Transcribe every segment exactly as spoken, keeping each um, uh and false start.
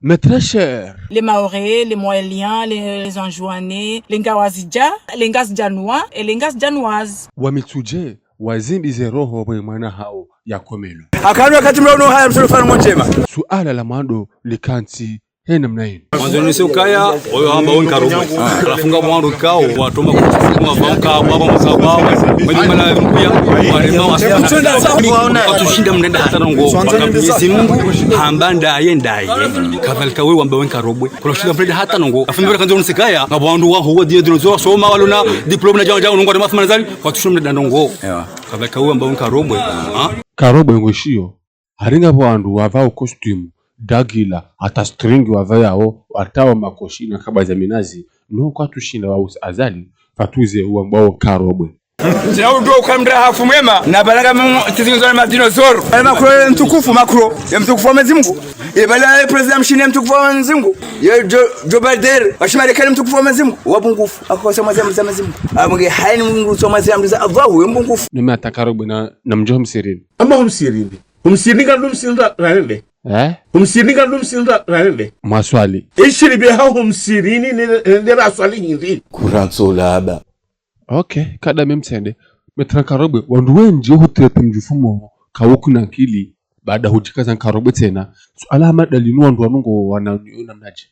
Mes très chers. Les Mahorais, les Mohéliens, les, les Anjouanais, les Ngazidja, les Ngazidjanois et les Ngazidjanoises. Wa Mitsudje, wazimbize roho mwe mwana hawo yakomelo. Akanu wakati mlo no haya msulu fanu mwandzema. Suala la mwando likantsi he namna yinu. Mwandzo nise ukaya, oyo hamba we Nkarobwe. Halafu ngapvo wandru ikao, watromba kutsufuma, pvamka, pvamka, pvamka. Mwenye mwana mkuya, warema wa sasa. Kwatsushinda mndru hata ndrongoo. Pvanga Mwenyezi Mungu, hamba ndaye, ndaye. Kadhalika we wamba we Nkarobwe. Kwatsushinda mndru hata ndrongoo. Halafu mbele kandzo nise ukaya, ngapvo wandru waho, wa dini, dini, zo, soma, walona, diplôme na djao, djao, ndrongoo, hata mathmani zali, kwatsushinda mndru hata ndrongoo. Ewa. Kadhalika we wamba we Nkarobwe. Ha? Nkarobwe ngwishiyo. Hari ngapvo wandru wavao costume, dagila, hata string wavayawo, hata wa makoshi na kaba za minazi, no kwatsushinda wa usi Azali, pvatsuze uwambao Nkarobwe. Zina udjuwa uka mndru hafu mwema, na balaga mu, tizingizo na madinosaure. Ye Macron ye mtukufu, Macron, ye mtukufu wa Mwenyezi Mungu. Ye bala ye président mshini ye mtukufu wa Mwenyezi Mungu. Ye Joe, Joe Biden, wa shiMarekani mtukufu wa Mwenyezi Mungu. Wa mbungufu, akosa mwazi amri za Mwenyezi Mungu. Amge, haini Mungu so mwazi amri za Allah, we mbungufu. Nime hata Nkarobwe na, na mdjo msirini. Ama humsirini. Humsirini ka humsirini ra-, rarende. Eh? Humsirini ka humsirini ra-, rarende. Mwaswali. Ishiri biha humsirini ne, ne, ne raswali hindri. Kurantso laba. Ok, kada mimi mtsende. Mes très chers Nkarobwe, wandru wendji ohutrete mdjufumo, kawuku na nkili, baada hudjikaza Nkarobwe tsena. Suala hama dalinu wandru wanu ngo wana niyo namnadje.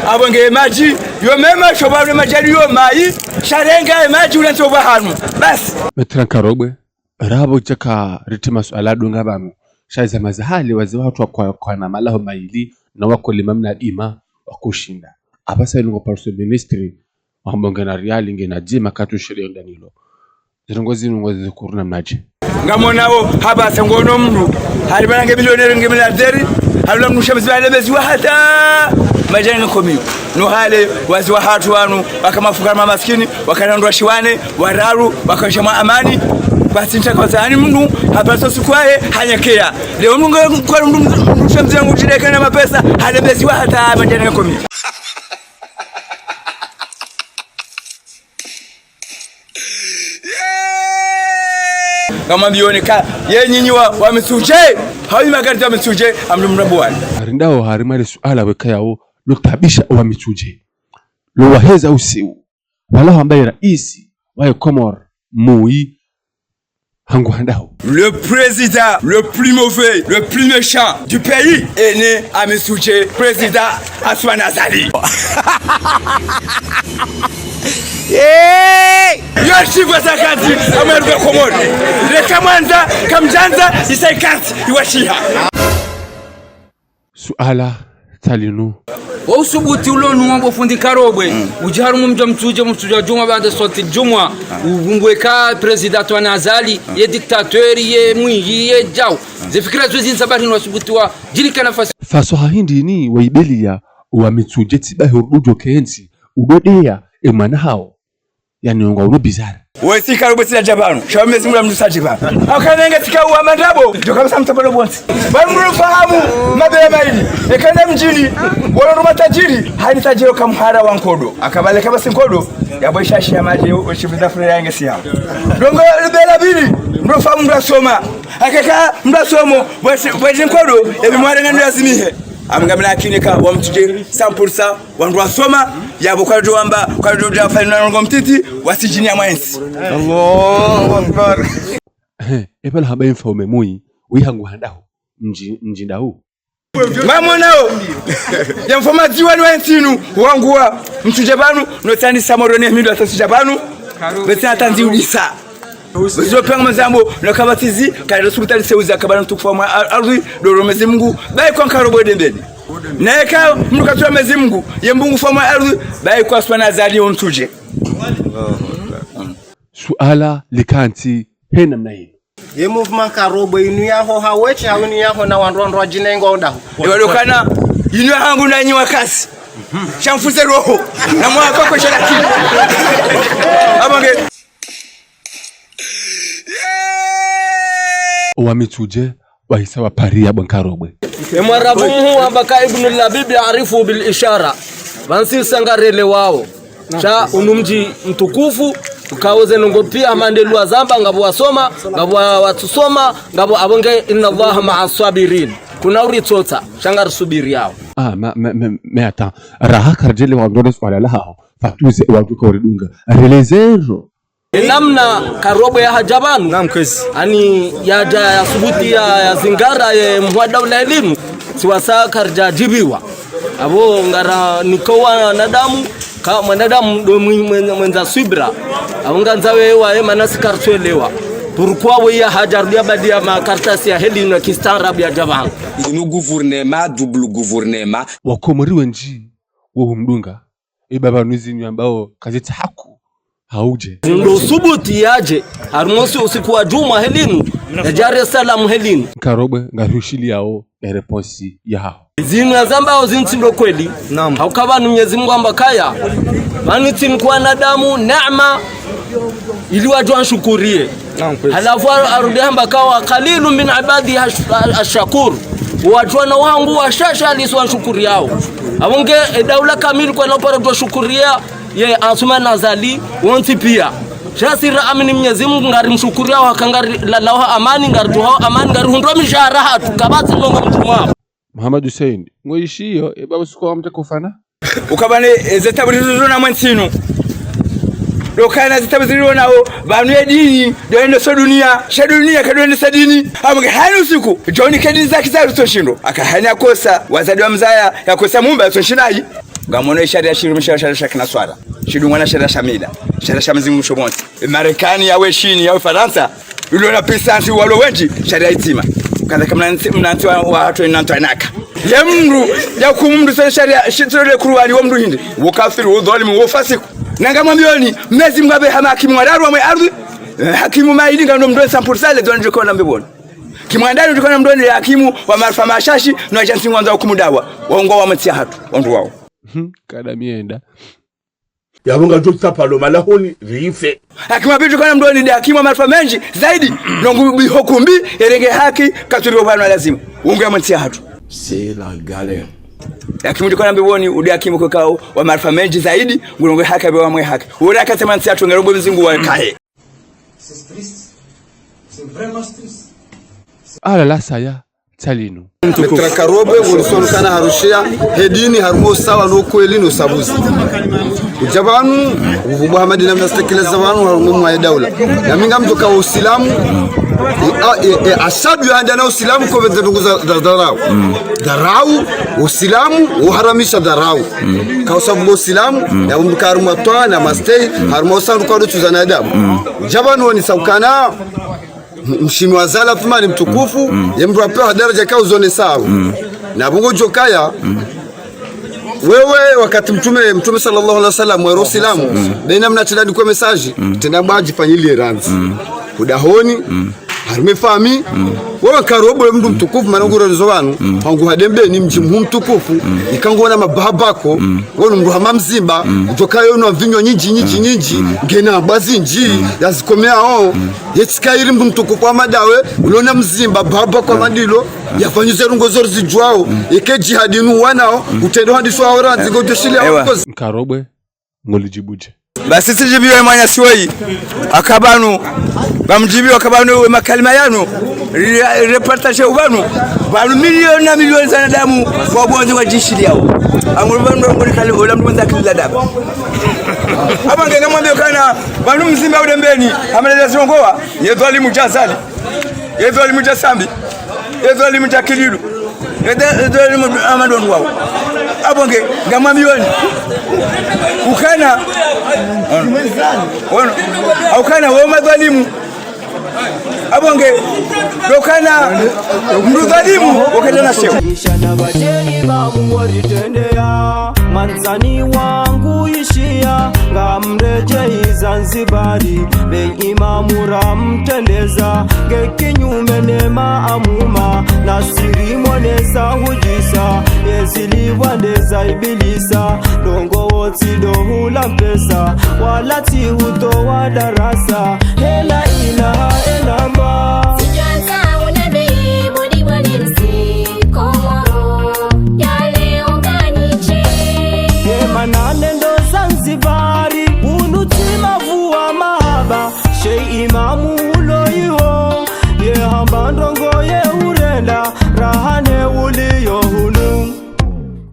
Apvo nge madji, yo mema, sho pvanu madji yali yo mayi, sha renga ye madji ule ntso pvahanu. Basi. Mes très chers Nkarobwe, rapvo djaka riti masuala dunga pvanu. Sha zama za hale wazee wahatru wakwa, kwana malaho mayili, na wakolima mna dima, wakushinda. Apvasa yinu ngo parso ministri, wamba ngena riali, ngena dima, katsushinda yo ndanilo. Zirongoo zinu ngozidhukuru namnadje. Ngamonao, hapvasa ngono mndru. Hari bana nge millionnaire, nge milliardaire. Hari ula mndru sha mziba hale mezi wa hata. Madjana nge komi. No hale, wazee wahatru wanu, waka mafukara ma maskini, wakana wandru washiwane, wararu, wakaisha mwa amani. Kwatsi ntsa kwa zani mndru, hapvasa usiku wahe, hanyekeya. Leo mndru nge kwa mndru, mndru sha mziba ngudjideka na mapesa, hale mezi wa hata, madjana nge komi. Ngamwambiyo neka, ye nyinyi wa, wa Mitsudje, hawi magari za Mitsudje, amdu mrabuwani. Hari ndawo harimwa le suala wekayawo, lo tabisha wa Mitsudje. Lo waheza usiu. Wala hamba ye raisi, wa ye Komori, Moi, hangu handaho. Le président le plus mauvais, le plus méchant du pays est né à Mitsudje, président Assoumani Azali. Hey! Yo shiva za kazi, amwe ruve Komori. Leka mwandza, kamdjandza, isa ikatsi, iwashiha. Suala talinu. Wo usubuti ulo nuwo bo fundi Nkarobwe. Udji harumwa mdji wa Mitsudje, Mitsudje wa djumwa, baanda swati djumwa. Uvumbwe ka président Assoumani Azali, ye dictateur, ye mwinyi, ye djau. Ze fikira zo zinu sababu ni wasubuti wa djirika nafasi. Faso ha hindri ni wa ibeliya wa Mitsudje tsi bahi urudjo kentsi, udodeya, e mwana hawo. Yani, ngwa uno bizarre. Wesi Nkarobwe tsi la dja pvanu. Sha wa Mwenyezi Mungu la mndru sa dja pvanu. Akanenge tsika uwa mandrabo. Djo kabisa mtapalo pvontsi. Pvanu mndru fahamu mabela mayili. Eka nda mdjini. Wolo ndo matajiri. Haini tajiri ka mhara wa nkodo. Akabale kabasi nkodo. Yapvo ishashi ya madji. Wo shivu za fure ya ngesi ya. Ndrongoo bela pvili. Mndru fahamu mndru asoma. Akeka mndru asomo. Pvwezi, pvwezi nkodo. Ebi mware ngani lazimihe. Amgamina akini ka wa Mitsudje. Cent pour cent. Wandru wasoma, yapvo kwadjo wamba, kwadjo dja fanya na ndrongoo mtiti, wasidjini ya mwa entsi. Allahu Akbar. He, epvala hamba ye mfaume Moi, wihangu handaho, mdji, mdji ndahu. Mamonao, ye mfaume diwani wa entsi inu, wangu wa Mitsudje pvanu, no tsani Samoro ne Himidu hata Mitsudje pvanu, betsina tanzi ulisa. Zo pvanga mazambo, no kabatizi, kala sukutali seuza kabala mtukufu wa mwa ar-, ardhi, doro Mwenyezi Mungu, bayi kwa Nkarobwe dembeni. Na eka mndru katsuwa Mwenyezi Mungu, ye mbungufu wa mwa ardhi, bayi kwa Assoumani Azali wo Mitsudje. Suala likantsi he namna yinu. Ye mouvement Nkarobwe inu yaho hawetsi, hawu inu yaho na wandru wandru wadjinengo ndahu. Ewa lokana, inu yahangu na nyi wakasi. Sha mfuze roho. Na mwaka kwesha lakini. Abange. Owa Mitsudje, wahisa wapariya bo Nkarobwe. Emwarabu mhuu hamba ka Ibnu Labibi yaarifu bil ishara. Pvantsi sangarele wawo. Sha unu mdji mtukufu, ukao ze ndrongoo piya hama nde luwa zamba, ngapvo wasoma, ngapvo wa-, watsusoma, ngapvo apvo nge inna Allaha ma'a sabirin. Kuna uritsotsa, sha ngarisubiriyao. Ah, mais, mais, mais, mais attends. Raha karidjelewa ndo le swala laho. Fatuze wandru ka waridunga. Relezero. Enamna Karobwe yahadja pvanu. Naam, kwezi. Ani yadja yasubuti ya, yazingara ye mhuu wa daula elinu. Siwasa karidjadjibiwa. Apvo ngaranikao wanadamu, ka mwanadamu ndo mwi-, mwen-, mwendza subira. Apvo ngandza wewe waye mana si karitsuelewa. Pourquoi wewe yahadja rudi yabadiya makartasi yahe linu ya kistaarabu yadja pvanu. Inu gouvernement, double gouvernement. Wakomori wendji, wo humdunga. Eba pvanu zinu ambao kazitsi haku. Haudje. Ndo subuti yadje. Harumwa usi-, usiku wa djumwa he linu. Ya Dar es Salaam he linu. Karobwe, ngahushiliyao, e réponse yaho. Zinu yazambao zinu tsi ndo kweli. Naam. Hauka pvanu Mwenyezi Mungu hamba kaya. Pvanu tsi nkuwa wanadamu, neema, ili wadjuwa nishukuriye. Naam, kweli. Halafu ar-, arudi hamba kawa, "Qalilun min ibadi hash-, ash-shakur." Wadjuwa na wangu washashi halisi wanishukuriyao. Apvo nge, e daula kamili kwayina upara udjo shukuriya, ye Assoumani Azali, wontsi piya. Sha si raamini Mwenyezi Mungu, ngarimshukuriyao, haka ngarilalao ha amani, ngaridjuhao amani, ngarihundrao mishahara hatru, kapvatsi ndrongo mdru mwa. Mohamed Hussein, ngoishiyo, eba usiku wa mtakofana? Ukaya pvanu, e, ze tabu zilizona mwe ntsi inu. Ndo ukaya ze tabu zilizonao, pvanu ye dini, ndo yendesao duniya, sha duniya kayidjo yendesa dini. Apvo nge hayina usiku, djoni ke dini za kizaru tso shindo. Haka hayina yakosa, wazade wamzaya, yakosa mumba, tso shinayi. Ngamono ye shariya shirumisha shariya sha kinaswara. Shidungwa na shariya sha mila. Shariya sha mzingu sho pvontsi. E Marekani yawe Shini, yawe Farantsa. Ulo na puissance walo wendji, shariya itsi ma. Kadha kamna ntsi, mna ntsi wa, wa hatru na ntsi wa naka. Ye mndru, yahukumu mndru sele shariya, shitsole kuruwani wo mndru hindri. Wo kafiri, wo dhwalimu, wo fasiku. Na ngamwambiyoni, Mwenyezi Mungu hapveha mahakimu wararu wa mwe ardhwi. Eh, hakimu mayili ngano mndru sampuli sale, dhwani djukona mbepvoni. Kimwandani djukona mndru ni hakimu wa maarifa mashashi, no ajansi ngwandzo hukumu dawa. Waungwa wa mwe ntsi yahatru, wandru wao. Kada mienda. Yapvo ngadjo tsapalo malahoni, rife. Hakimu wa pvili djukana mndroni nde hakimu wa maarifa mendji zaidi, no ngu biho kumbi, yerenge haki, katsuri pvanu lazimu. Wungu ya mwe ntsi yahatru. C'est la galère. Hakimu djukana mbepvoni, ude hakimu kwekao wa maarifa mendji zaidi, ngulongo haki, abe wa mwe haki. Ura katse mwe ntsi yahatru, ngarombo mzingu wa kahe. C'est triste. C'est vraiment triste. Ah là là, ça y est, tsalinu. Maître Karobwe, ngulisonukana harushiya, he dini, harumwa usawa, no kweli, no usabuzi. Udja pvanu, uvumbwa hamadi namna stekeleza pvanu, harumwa mwaye daula. Na mi ngamdjoka wa usilamu, e, a, e, e, ashabi ya handa na usilamu, ko pvendze ndrongoo za, za dharau. Dharau, usilamu, uharamisha dharau. Ka usabu usilamu, ya umbuka harumwa twana, mastehi, harumwa usandu kwa ndotu za wanadamu. Udja pvanu woni saukana, M-, mheshimiwa Azali Assoumani mtukufu, ye mndru wa pewa daraja ka uzone sawa. Na pvo ngodjokaya, wewe wakati mtrume, mtrume swallallahu alaihi wasallam, wero usilamu, be namna tsidani kwa message, tsena mba djifanyiliye randzi. Hudahoni, harumwa famiyi, wewe Karobwe mndru mtukufu, mana nguronizo pvanu, hangu hadembeni mdji mhuu mtukufu, ika ngona mababa ko, wonu mndru hama Mzimba, udjoka yono mvinyo nyindji, nyindji, nyindji, ngena mbwa zindji, yazikomeao, yetsika iri mndru mtukufu wa madawe, ulona Mzimba, baba kwa madilo, yafanyize ndrongoo zori zidjuwao, eke djihadi nu wanao, utrende hadiso wa orandzi, ngodjo shiliya wakozi. Karobwe, ngolidjibudje. Basi tsidjibiwe mwananyasi woyi, haka pvanu, ngamdjibiwa haka pvanu we makalima yanu, re-, reportage ya pvanu, pvanu miliyoni na miliyoni za wanadamu, wabondze wadjishiliyao. Angulu pvanu ndo ngoni kali, ola mndru mwenza akili za damu. Apvo nge ngamwambiyo kana, pvanu Mzimba udembeni, hamele za zilongowa, ye dhwalimu dja Azali. Ye dhwalimu dja Sambi. Ye dhwalimu dja Kililu. Ye dhwa-, ye dhwalimu Amadon wao. Apvo nge, ngamwambiyoni. Ukana. Ono. Ukana, wo madhwalimu. Apvo nge, dokana, mndru dhwalimu, wakati na shewo. Isha na badeni ba Mungu waritrendeya. Mwandzani wangu ishiya, ngamredjeyi Zanzibari, be imamu ramtrendeza, nge kinyume ne maamuma, nasiri monesa hudjisa, yezilipvwa ndeza ibilisa, ndrongoo tsi ndo hula mpesa, wala tsi hutowa darasa, he la ilaha illallah.